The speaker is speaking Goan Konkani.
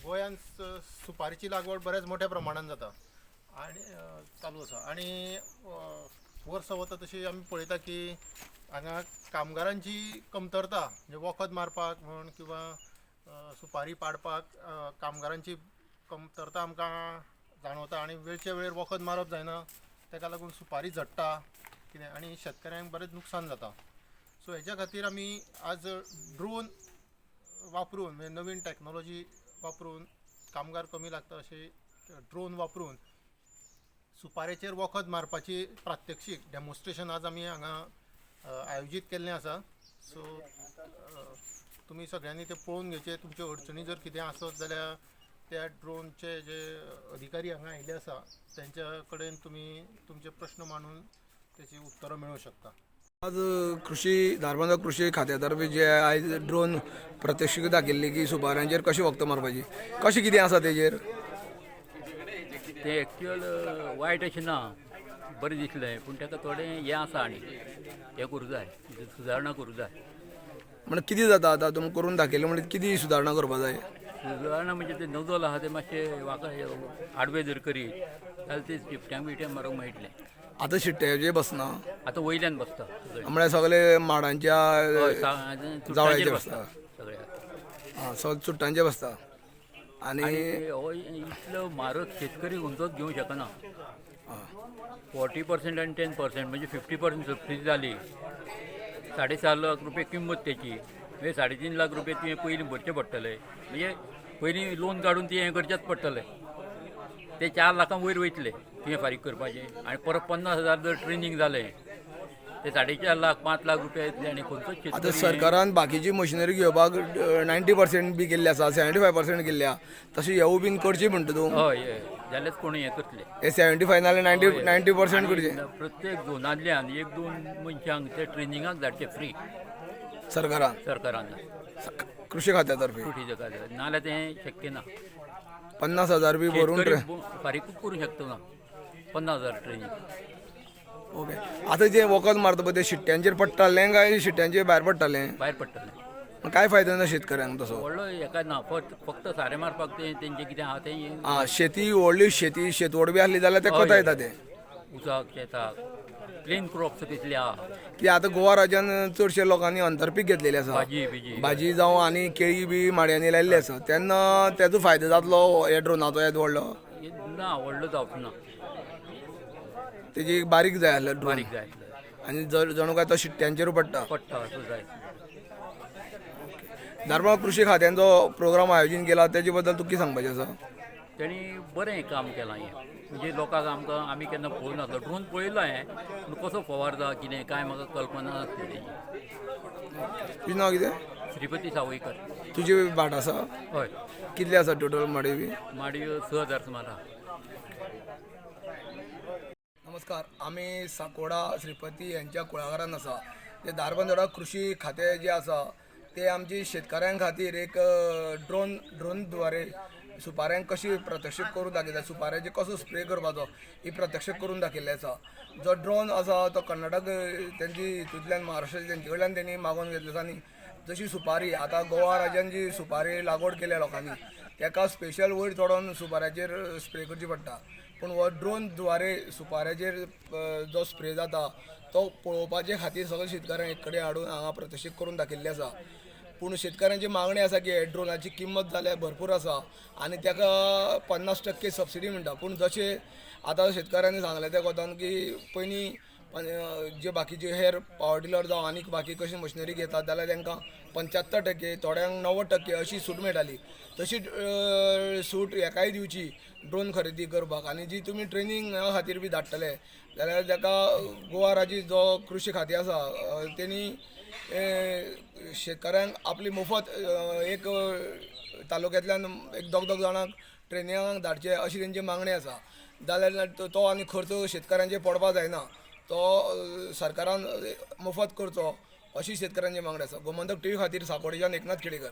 गोंयांत सुपारीची लागवड बऱ्याच मोठ्या प्रमाणान जाता आनी चालू आसा आनी वर्सां वता तशी आमी पळयता की हांगा कामगारांची कमतरता, म्हणजे वखद मारपाक म्हण किंवां सुपारी पाडपाक कामगारांची कमतरता आमकां जाणवता आनी वेळचे वेळेर वखद मारप जायना, ताका लागून सुपारी झडटा कितें आनी शेतकऱ्यांक बरेंच नुकसान जाता. सो हेच्या खातीर आमी आज ड्रोन वापरून, म्हणजे नवीन टॅक्नोलॉजी वापरून, कामगार कमी लागता अशे ड्रोन वापरून सुपारेचेर वखद मारपाची प्रात्यक्षीक डेमोन्स्ट्रेशन आज आमी हांगा आयोजीत केल्लें आसा. सो तुमी सगळ्यांनी तें पळोवन घेवचें. तुमच्यो अडचणी जर कितें आसत जाल्यार त्या ड्रोनचे जे अधिकारी हांगा आयिल्ले आसा तेंच्या कडेन तुमी तुमचे प्रश्न मांडून तेची उत्तरां मेळोवंक शकता. आज कृषी धारबांदोडा कृषी खात्या तर्फे जे आयज ड्रोन प्रात्यक्षिक दाखयल्ली की सुपाऱ्यांचेर कशें वखद मारपाची, कशें कितें आसा तेजेर? तें एक्चुअल वायट अशें ना, बरें दिसलें, पूण ताका थोडें हें आसा आनी हें करूं जाय, सुदारणा करूं जाय. म्हणजे कितें जाता आतां तुमी करून दाखयलें म्हणजे कितें सुदारणा करपा जाय? सुदारणा म्हणजे ते नजल आसा तें मातशें वाका आडवें जर करीत जाल्यार ते चिपट्यां बिपट्यां मारूंक मेळटलें. आतां शिट्ट्याचेर बसना, आतां वयल्यान बसता. म्हळ्यार सगळे माडांच्या जावळ्याचेर बसता सगळ्या. आं, सगळे चुट्टांचेर बसता. आनी हो इतलो म्हारग शेतकरी खंयचोच घेवंक शकना. 40% आनी 10% म्हणजे 50% सबसिडी जाली, 4.5 लाख रुपये किंमत तेची, म्हणजे 3.5 लाख रुपये तुवें पयलीं भरचे पडटले, म्हणजे पयलीं लोन काडून ती हें करचेंच पडटलें. ते 4 लाखां वयर वयतले तुवें फारीक करपाचें, आनी परत 50,000 जर ट्रेनींग जालें ते 4.5 लाख 5 लाख रुपया येतले. आनी खंयचोच आतां सरकारान बाकीची मशिनरी घेवपाक 90% बी केल्ली आसा, 75% केल्ली आसा, तशें हेवूय बीन करची म्हणटा तूं? हय, जाल्यारच कोण हें करतले. हे 75 नाल्यार 90% करचे. प्रत्येक झोनांतल्यान 1-2 मनशांक ते ट्रेनिंगाक धाडचे फ्री सरकारान, सरकारान कृषी खात्या तर्फे, कृषी खात्या, नाल्यार तें शक्य ना. 50,000 बी भरून फारीकूच करूंक शकता ना 50,000 ट्रेनींग. ओके, आतां जें वखद मारता पळय तें शिट्ट्यांचेर पडटालें काय शिट्ट्यांचेर भायर पडटालें? भायर पडटलें. काय फायदो ना शेतकऱ्यांक तसो? व्हडलो हेका ना, फक्त सारें मारपाक तें तेंचें कितें आहा तें. आं, शेती व्हडली शेती शेतवड बी आसली जाल्यार तें कोता येता तें उसाक शेताक प्लेन क्रॉप्स कितले आहा की आतां गोवा राज्यान चडशे लोकांनी अंतरपीक घेतलेलें आसा, भाजी जावं आनी केळी बी माडयांनी लायिल्ली आसा, तेन्ना तेजो फायदो जातलो हे ड्रोनाचो येदो व्हडलो? ना, व्हडलो जावचो ना, तेजी बारीक जाय आसलो ड्रोन, बारीक जाय आनी जणू काय तो शिट्ट्यांचेर पडटा पडटा असो जाय. धारबांदोडा कृषी खात्यान जो प्रोग्राम आयोजन केला तेजे बद्दल तुका कितें सांगपाचें आसा? तेणी बरें काम केलां हें, म्हणजे लोकांक आमकां आमी केन्ना पळोवंक नासलो ड्रोन पळयला हें, पूण कसो फवारता कितें काय म्हाका कल्पना नासली तेजी. तुजें नांव कितें? श्रीपती सावयकर. तुजी भाट आसा? हय. कितले आसा टोटल माडी बी? माडयो 6,000 सुमार आहा. नमस्कार, आमी साकोडा श्रीपती यांच्या कुळागरान आसा. ते धारबांदोडा कृषी खातें जें आसा ते आमची शेतकाऱ्यां खातीर एक ड्रोन द्वारे सुपाऱ्यांक कशी प्रत्यक्ष करून दाखयता, सुपाऱ्याचेर कसो स्प्रे करपाचो ही प्रत्यक्ष करून दाखयल्लें आसा. जो ड्रोन आसा तो कर्नाटक तेंची हितूंतल्यान, महाराष्ट्र तेंचे कडल्यान तेणी मागोवन घेतलो आसा. आनी जशी सुपारी आतां गोवा राज्यान जी सुपारी लागवड केल्या लोकांनी, तेका स्पेशल वयर चडोन सुपाऱ्याचेर स्प्रे करची पडटा, पूण हो ड्रोन द्वारे सुपाऱ्याचेर जो स्प्रे जाता तो पळोवपाचे खातीर सगळे शेतकाऱ्यांक एक कडेन हाडून हांगा प्रत्यक्षीत करून दाखयल्लें आसा. पूण शेतकाऱ्यांची मागणी आसा की हे ड्रोनाची किंमत जाल्यार भरपूर आसा आनी तेका 50% सबसिडी म्हणटा. पूण जशें आतां शेतकाऱ्यांनी सांगलें त्या कोतान की पयलीं जे बाकीचे हेर पावर टिलर जावं आनीक बाकी कशी मशिनरी घेतात जाल्यार तांकां 75%, थोड्यांक 90% अशी सूट मेळटाली. तशी सूट हेकाय दिवची ड्रोन खरेदी करपाक. आनी जी तुमी ट्रेनिंगा खातीर बी धाडटले जाल्यार ताका गोवा राज्य जो कृशी खातें आसा तेणी शेतकाऱ्यांक आपली मुफत एक तालुक्यांतल्यान एक दोग दोग जाणांक ट्रेनिंगाक धाडचे अशी तेंची मागणी आसा. जाल्यार तो आनी खर्च शेतकाऱ्यांचेर पडपा जायना, तो सरकारान मुफत करचो अशी शेतकाऱ्यांची मागणी आसा. गोमंतक टीव्ही खातीर साकोडेच्यान एकनाथ खेडेकर.